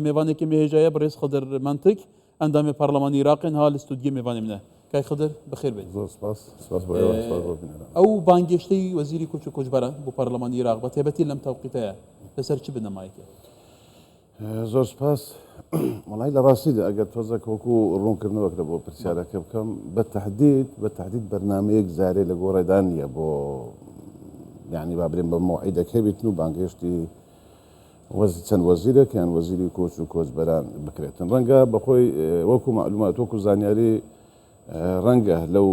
مێوانێکی مێ هێژایە بەڕێز خدر مەنتک ئەندامی پەرلەمانی ئیراقێ نها لە ستودیۆ مێوانێ منە. کاک خدر بەخێر بێیت. زۆر سپاس، سپاس بۆ ئێوە، سپاس بۆ بینەران. ئەو بانگێشتەی وەزیری کۆچ و کۆچبەران بۆ پەرلەمانی ئیراق بە تایبەتی لەم تەوقیتەیە لەسەر چ بنەمایەکە؟ زۆر سپاس. وەڵای لە ڕاستیدا ئەگەر تۆزێک وەکو ڕوونکردنەوەک لە بۆ پرسیارەکە بکەم بە تەحدید بە تەحدید بەرنامەیەک زارێ لە گۆڕێدا نییە بۆ یعنی با برێن بە مەوعیدەکە بیتن و بانگهێشتی چەند وەزیرێک یان وەزیری کۆچ و کۆچبەران بکرێتن. ڕەنگە بەخۆی وەکو مەعلومات وەکو زانیاری ڕەنگە لەو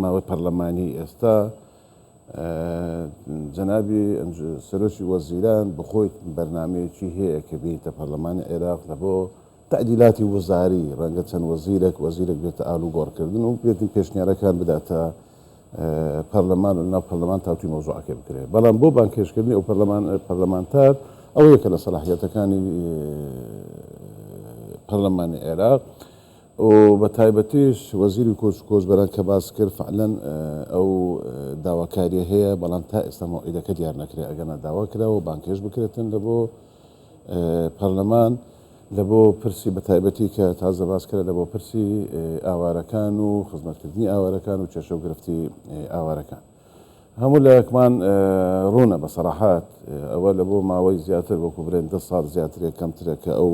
ماوەی پەرلەمانی ئێستا جەنابی سەرۆکی وەزیران بخۆی بەرنمەیەکی هەیە کە بینتە پەرلەمانی عێراق لە بۆ تەعدیلاتی وزاری، ڕەنگە چەند وەزیرێک وەزیرێک بێتە ئالوگۆڕکردن و بێتن پێشنیارەکان بداتە پەرلەمان و لەناو پەرلەمان تاوتوی مەوزوعەکەی بکرێت. بەڵام بۆ بانگهێشتکردنی ئەو پەرلەمان پەرلەمانتار ئەوە یەکە لە سەلاحیەتەکانی پەرلەمانی عێراق و بە تایبەتیش وەزیری کۆچ و کۆچبەران کە باس کرد فعلەن ئەو داواکاریە هەیە بەڵام تا ئێستا مەوعیدەکە دیار نەکرێت ئەگەرنا داوا کراوە بانگهێشت بکرێتن لە بۆ پەرلەمان لە بۆ پرسی بە تایبەتی کە تازە باس کرا لە بۆ پرسی ئاوارەکان و خزمەتکردنی ئاوارەکان و کێشە و گرفتی ئاوارەکان. هەموو لایەکمان ڕوونە بە سەراحەت ئەوە لە بۆ ماوەی زیاتر وەکو برێن دە ساڵ زیاترێ کەمترە کە ئەو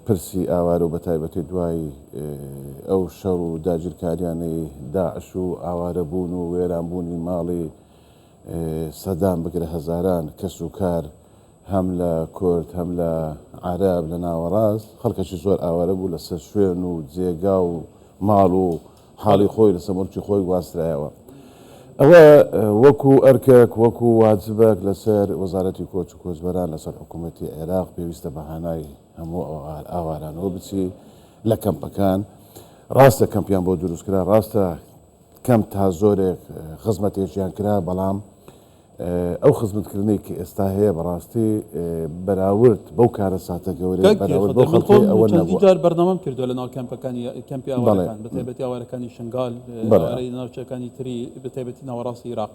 پرسی ئاوارە و بە تایبەتی دوای ئەو شەڕ و داگیرکاریانەی داعش و ئاوارەبوون و وێرانبوونی ماڵی سەدان بگرە هەزاران کەس و کار هەم لە کورد هەم لە عەرەب لە ناوەڕاست خەڵکەکی زۆر ئاوارە بوو لەسەر شوێن و جێگا و ماڵ و حاڵی خۆی لەسەر موڵکی خۆی گواسترایەوە. ئەوە وەکو ئەرکێک وەکو واجبێک لەسەر وەزارەتی کۆچ و کۆچبەران لەسەر حکوومەتی عێراق پێویستە بە هانای هەموو ئاوارانەوە بچی لە کەمپەکان. ڕاستە کەمپیان بۆ دروست کرا، ڕاستە کەم تا زۆرێک خزمەتێکیان کرا، بەڵام ئەو خزمەتکردنەی کە ئێستا هەیە بەڕاستی بەراورد بەو کارەساتە گەورەیە بەراورد بەو خەڵکەی ئەوە نەبووە. چەندین جار بەرنامەم کردووە لەناو کەمپەکانی کەمپی ئاوارەکان بەتایبەتی ئاوارەکانی شنگال ئاوارەی ناوچەکانی تری بەتایبەتی ناوەڕاستی ئیراق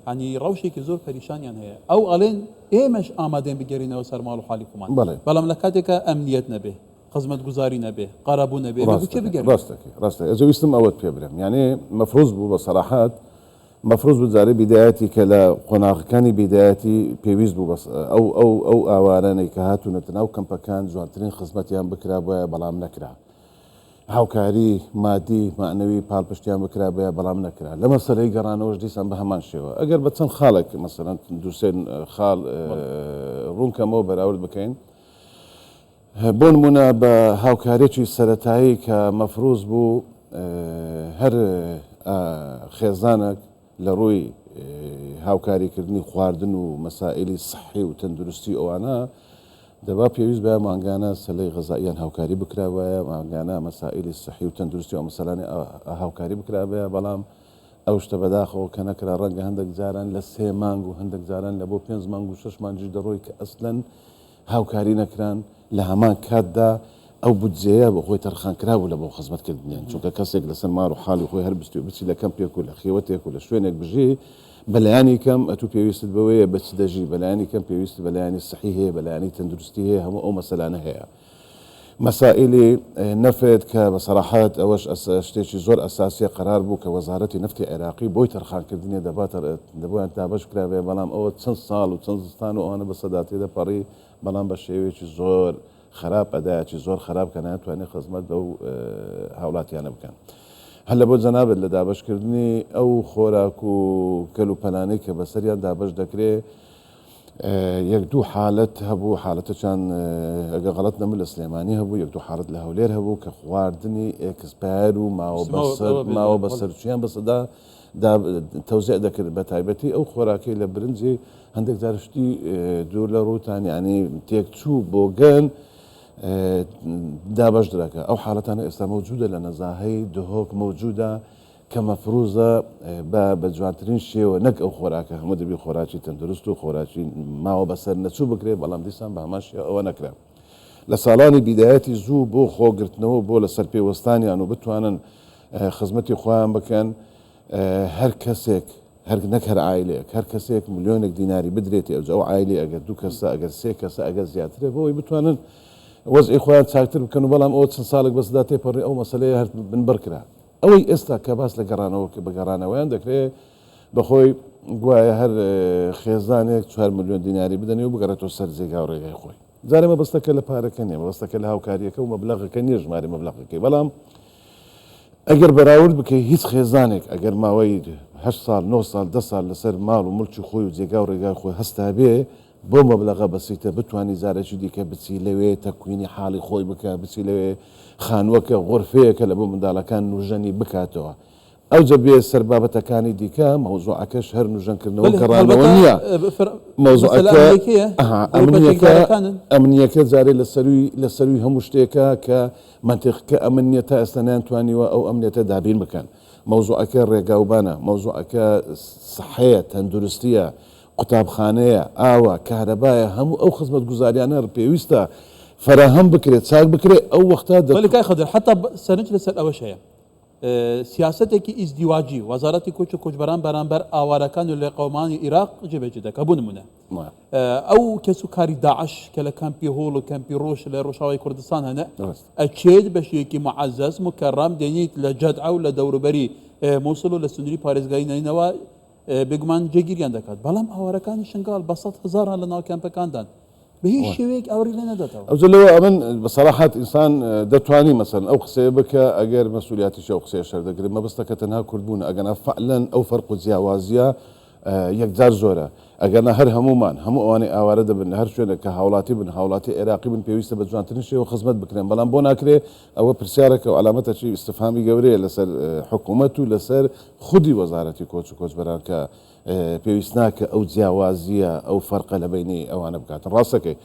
یانی ڕەوشێکی زۆر پەریشانیان هەیە ئەو ئەڵێن ئێمەش ئامادەین بگەرینەوە سەر ماڵ و حاڵی خۆمان بەڵام لە کاتێکا ئەمنیەت نەبێ خزمەتگوزاری نەبێ قەرەبوو نەبێ بە کوێ بگەرێن؟ ڕاستەکەی ڕاستەکەی ئەجە ویستم ئەوەت پێ برێم یانێ مەفروز بوو بە سەراحەت مەفروز بوو جارێ بیدایەتی کە لە قۆناغەکانی بیدایەتی پێویست بوو بەس ئەو ئەو ئەو ئاوارانەی کە هاتوونەتە ناو کەمپەکان جوانترین خزمەتیان بکرابایە بەڵام نەکرا هاوکاری مادی مەعنەوی پاڵپشتیان بکرابایە بەڵام نەکرا لە مەسەلەی گەڕانەوەش دیسان بە هەمان شێوە ئەگەر بە چەند خاڵێک مەسەلەن دوو سێ خاڵ ڕوون کەمەوە بەراورد بکەین بۆ نموونە بە هاوکاریی سەرەتایی کە مەفروز بوو هەر خێزانەک لە ڕووی هاوکاریکردنی خواردن و مەسائیلی سحی و تەندروستی ئەوانە دەبا پێویست بە مانگانە سەلەی غەزاییان هاوکاری بکرابایە مانگانە مەسائیلی سحی و تەندروستی و مەسەلانی هاوکاری بکرابایە بەڵام ئەو شتە بەداخەوە کە نەکرا ڕەنگە هەندێک جاران لە سێ مانگ و هەندێک جاران لە بۆ پێنج مانگ و شەش مانگیش دەڕۆی کە ئەسلەن هاوکاری نەکران، لە هەمان کاتدا ئەو بودجەیە بۆ خۆی تەرخان کرابوو لە بۆ خزمەت کردنیان، چونکە کەسێک لەسەر مار و حاڵی خۆی هەر بچی بچی لە کەمپێک و لە خێوەتێک و لە شوێنێک بژی، بە لایەنی کەم ئەتوو پێویستت بەوەیە بە چ دەژی، بە لایەنی کەم پێویستت بە لایەنی سحی هەیە، بە لایەنی تەندروستی هەیە، هەموو ئەو مەسەلانە هەیە. مەسائیلی نەفت کە بە سەراحەت ئەوەش شتێکی زۆر ئەساسیە قەرار بوو کە وەزارەتی نەفتی عێراقی بۆی تەرخان کردنیە دەبوایە دابەش کرابێ بەڵام ئەوە چەند ساڵ و چەند زستان و ئەوانە بەسەدا تێدەپەڕی بەڵام بە شێوەیەکی زۆر خراپ ئەدایەکی زۆر خراپ کە ناتوانێت خزمەت بەو هاوڵاتیانە بکەن. هەر لە بۆ جەنابت لە دابەشکردنی ئەو خۆراک و کەل و پەلانەی کە بەسەریان دابەش دەکرێ یەک دوو حالەت هەبوو، حالەتەکان ئەگەر غەڵەت نەبم لە سلێمانی هەبوو، یەک دوو حالەت لە هەولێر هەبوو کە خواردنی expire و ماوە بەسەر ماوە بەسەرچوویان بەسەدا تەوزیع دەکرد بە تایبەتی ئەو خۆراکەی لە برنجی هەندێک جار شتی دوور لە ڕووتان یعنی تێکچوو بۆگەن دابەش درەکە ئەو حالەتانە ئێستا مەوجودە لە نەزاهەی دهۆک مەوجودە کە مەفروزە بە بە جوانترین شێوە نەک ئەو خۆراکە هەموو دەبی خۆراکی تەندروست و خۆراکی ماوە بەسەر نەچوو بکرێ بەڵام دیسان بە هەمان شێوە ئەوە نەکرا لە ساڵانی بیدایەتی زوو بۆ خۆگرتنەوە بۆ لەسەر پێ وەستانیان و بتوانن خزمەتی خۆیان بکەن هەر کەسێک. هەر نەک هەر عایلەیەک هەر کەسێک ملیۆنێک دیناری بدرێتێ ئەوجا ئەو عایلەیە ئەگەر دوو کەسە ئەگەر سێ کەسە ئەگەر زیاترە بۆ ئەوەی بتوانن وەزعی خۆیان چاکتر بکەن و بەڵام ئەوە چەند ساڵێک بەسدا تێپەڕی ئەو مەسەلەیە هەر بنبڕ کرا ئەوەی ئێستا کە باس لە گەڕانەوە بە گەڕانەوەیان دەکرێ بەخۆی گوایە هەر خێزانێک چوار ملیۆن دیناری بدەنێ و بگەڕێتەوە سەر جێگا و ڕێگای خۆی. جارێ مەبەستەکە لە پارەکە نییە، مەبەستەکە لە هاوکارییەکە و مەبلەغەکە نییە، ژمارەی مەبلەغەکەی، بەڵام ئەگەر بەراورد بکەی هیچ خێزانێک ئەگەر ماوەی هەشت ساڵ، نۆ ساڵ، دە ساڵ لەسەر ماڵ و موڵکی خۆی و جێگا و ڕێگای خۆی هەستابێ بەو مەبلەغە بەسیتە بتوانی جارێکی دیکە بچی لەوێ تەکوینی حاڵی خۆی بکا، بچی لەوێ خانووەکە، غورفەیەکە لە بۆ منداڵەکان نوژەنی بکاتەوە. ئەوجە بێ سەر بابەتەکانی دیکە، مەوزوعەکەش هەر نوژەنکردنەوە و گەڕانەوە نییە. مەوزوعەکە ئەمنییەکە، ئەمنییەکە جارێ لە سەرووی لە سەرووی هەموو شتێکە کە مەنتیقەکە ئەمن نییە تا ئێستا نەیانتوانیوە ئەو ئەمنیەتە دابین بکەن. مەوزوعەکە ڕێگاوبانە، مەوزوعەکە سحەیە، تەندروستییە، قوتابخانەیە، ئاوە، کارەبایە، هەموو ئەو خزمەتگوزاریانە پێویستە فەراهەم بکرێت، چاک بکرێت، ئەو وەختە دە. بەڵێ کاک خدر، حەتا سەرنج لەسەر ئەوەش هەیە. سیاسەتێکی ئیزدیواجی وەزارەتی کۆچ و کۆچبەران بەرامبەر ئاوارەکان و لێقەومانی ئیراق جێبەجێ دەکات بۆ نمونە ئەو کەس و کاری داعش کە لە کەمپی هۆڵ و کەمپی ڕۆژ لە ڕۆژاوای کوردستان هەنە ئەچێت بەشێکی معەزەز مکەڕەم دێنیت لە جەدعە و لە دەوروبەری مووسڵ و لە سنووری پارێزگای نەینەوا بێگومان جێگیریان دەکات بەڵام ئاوارەکانی شنگال بە سەد هەزاران لە ناو کەمپەکاندان بە هیچ شێوەیەک ئاوڕی لێ نەداتەوە. ئەوجا لەوە ئەمن بە سەراحەت ئینسان دەتوانی مەسەلەن ئەو قسەیە بکە ئەگەر مەسئولیاتیشی ئەو قسەیەش هەردەگرم مەبەستەکە تەنها کورد بوونە ئەگەنا فەعلەن ئەو فەرق و جیاوازیە یەکجار زۆرە ئەگەرنا هەر هەموومان هەموو ئەوانەی ئاوارە دەبن لە هەر شوێنێک کە هاوڵاتی بن هاوڵاتی عێراقی بن پێویستە بە جوانترین شێوە خزمەت بکرێن بەڵام بۆ ناکرێ ئەوە پرسیارەکە و عەلامەتەکی ئیستفهامی گەورەیە لەسەر حکوومەت و لەسەر خودی وەزارەتی کۆچ و کۆچبەران کە پێویست ناکە ئەو جیاوازییە، ئەو فەرقە لە بەینی ئەوانە بکاتن. ڕاستەکەی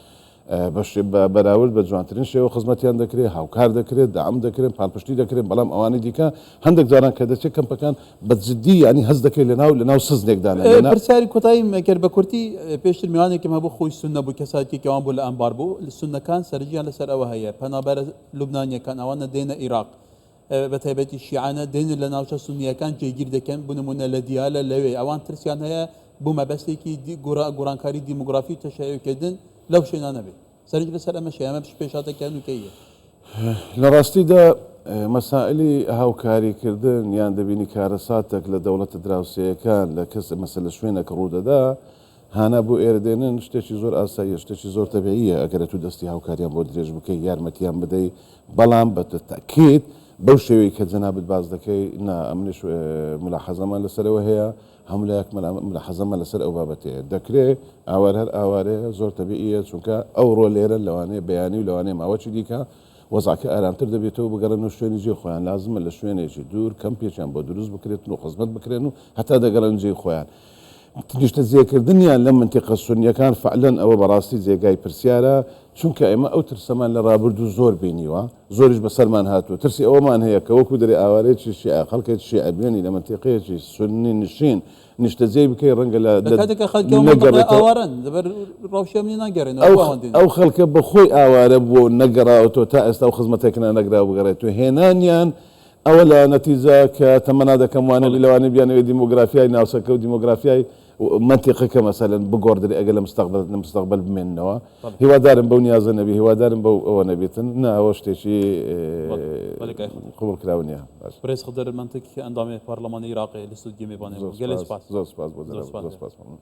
بە بەراورد بە جوانترین شێوە خزمەتیان دەکرێت، هاوکار دەکرێت، دەعم دەکرێن، پاڵپشتی دەکرێن، بەڵام ئەوانی دیکە هەندێک جاران کە دەچێت کەمپەکان بە جدی یانی هەست دەکەی لەناو لەناو سزنێکدانە. پرسیاری کۆتاییم گەر بە کورتی، پێشتر میوانێکم هەبوو خۆی سوننە بوو، کەسایەتییەکی ئەوان بوو لە ئەنبار بوو، سوننەکان سەرنجیان لەسەر ئەوە هەیە پەنابەرە لوبنانییەکان ئەوانە دێنە ئیراق، بە تایبەتی شیعانە دێنن لە ناوچە سوننییەکان جێگیر دەکەن، بۆ نموونە لە دیالە لەوێ ئەوان ترسیان هەیە بۆ مەبەستێکی گۆڕانکاری دیمۆگرافی و تەشەیوعکردن لەو شوێنانە بێت. سەرنج لەسەر ئەمەش هەیە، ئەمە پێشهاتێکی هەنووکەییە. لە ڕاستیدا مەسائلی هاوکاریکردن یان دەبینی کارەساتێک لە دەوڵەتە دراوسێیەکان لە کەس مەسەلەن لە شوێنێک ڕوودەدا، هانا بۆ ئێرە دێنن شتێکی زۆر ئاساییە شتێکی زۆر تەبیعیە ئەگەر ئەتوو دەستی هاوکاریان بۆ درێژ بکەی یارمەتیان بدەی بەڵام بە تەئکید بەو شێوەی کە جەنابت باس دەکەی نا ئەمنیش ملاحەزەمان لەسەرەوە هەیە هەموو لایەک ملاحەزەمان لەسەر ئەو بابەتەیە دەکرێ ئاوار هەر ئاوارەیە زۆر تەبیعیە چونکە ئەوڕۆ لێرەن لەوانەیە بەیانی و لەوانەیە ماوەکی دیکە وەزعەکە ئارامتر دەبێتەوە بگەڕێنەوە شوێنی جێی خۆیان، لازمە لە شوێنێکی دوور کەمپێکیان بۆ دروست بکرێتن و خزمەت بکرێن و هەتا دەگەڕێن جێی خۆیان. نیشتەجێکردنیان لەم مەنتیقە سوننیەکان فعلەن ئەوە بەڕاستی جێگای پرسیارە، چونکە ئێمە ئەو ترسەمان لە ڕابردوو زۆر بینیوە، زۆریش بەسەرمان هاتووە، ترسی ئەوەمان هەیە کە وەکو دەرێ ئاوارەیەکی شیعە، خەڵکێکی شیعە بێنی لە مەنتیقەیەکی سوننی نشین نیشتەجێی بکەی ڕەنگە لە لە کاتێکا خەڵکی ئەو مەنتەقەیە نەگەڕێتەوە. ئاوارەن لەبەر ڕەوشی ئەمنی ناگەرێنەوە ئەو بۆ ئەوان دێنن. ئەو خەڵکە بە خۆی ئاوارە بووە و نەگەڕاوەتەوە تا ئێستا ئەو خزمەتێکنا نەگراوە بگەڕێتەوە هێنانیان ئەوە لە نەتیجە کە تەمەنا دەکەم وا نەبی بەڵێ. لەوانەیە بیانەوێ دیمۆگرافیای ناوچەکە و دیمۆگرافیای مەنتیقەکە مەسەلەن بگۆڕدرێ ئەگەر لە مستەقبەل لە مستەقبەل بمێننەوە بەڵێ. هیوادارم بەو نیازە نەبی هیوادارم بەو ئەوە نەبێتن نا ئەوە شتێکی بەڵێ بەڵێ کاک خدر. قبوڵکراو نییە. باش. بەڕێز خدر مەنتک ئەندامی پەرلەمانی ئیراقێ لە ستودیۆ مێڤانێ بوو. گەلێ سوپاس. زۆر سوپاس بۆ جەنابت. زۆر سوپاس. مەمنون.